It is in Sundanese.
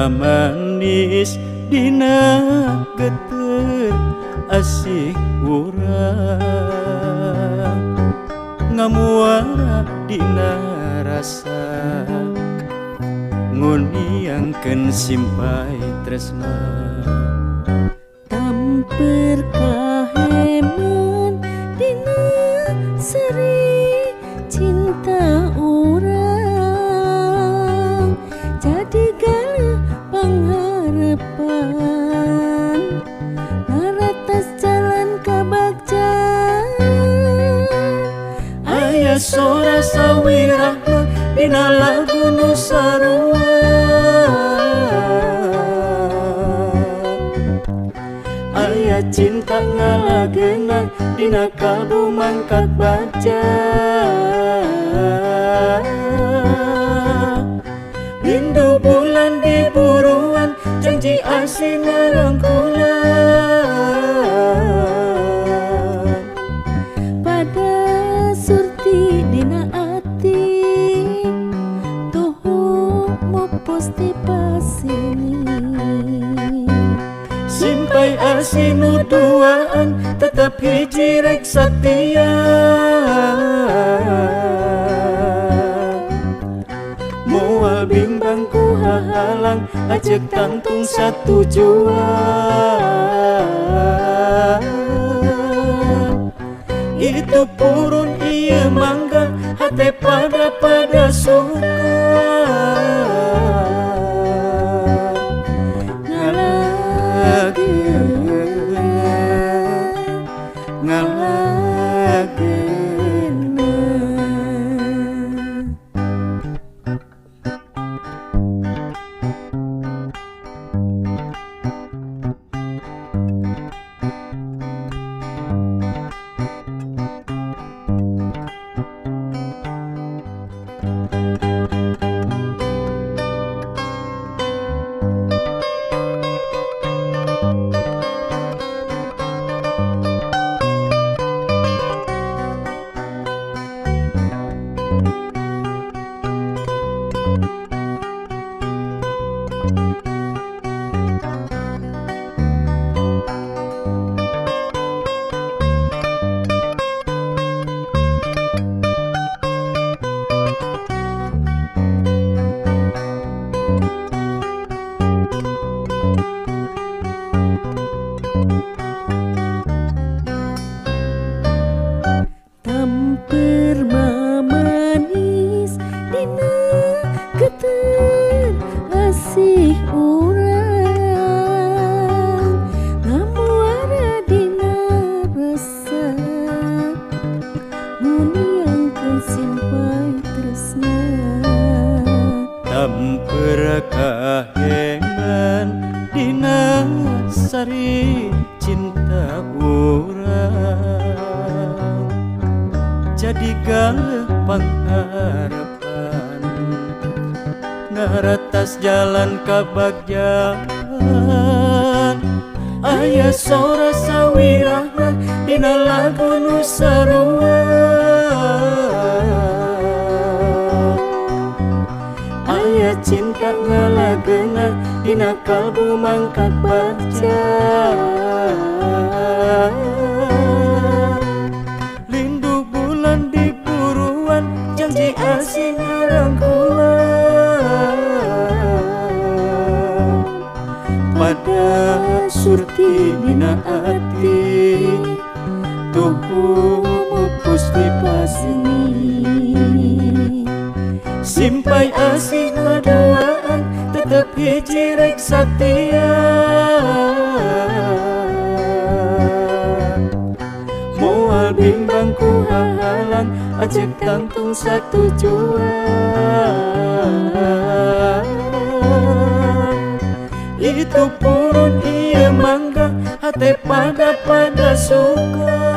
Mamanis dina geter asih urang ngamuara dina rasa nguniangkeun simpai tresna. Tamper kaheman dina seri cinta urang jadi galeuh pangharepan naratas jalan kabagja. Aya sora sawirahna dina lagu nu sarua aya cinta ngalagena dina kalbu mangkat baca. Rindu bulan di buruan janji asih ngarangkulan pada surti dina ati tuhu mupus di pasini. Simpai asih nu duaan tetep hiji rek satia moal bimbang ku hahalang ajek tangtung satu jua. Itu purun ieu mangga hate pada pada suka ngalagena ngalagena. Tamper mamanis dina geter asih urang ngamuara dina rasa nguniangkeun simpai tresna. Tamper kaheman dina sari cinta urang jadi galeuh pangharepan ngaratas jalan kabagjaan. Aya sora sawirahna dina lagu nu sarua aya cinta ngalagena dina kalbu mangkat baca. Lindu bulan di buruan janji asih ngarangkulan pada surti dina ati tuhu mupus di pasini. Simpai asih ngaduaan tetep hiji rek satia moal bimbang ku hahalang ajek tangtung satu jua. Itu purun ieu mangga hate pada pada suka.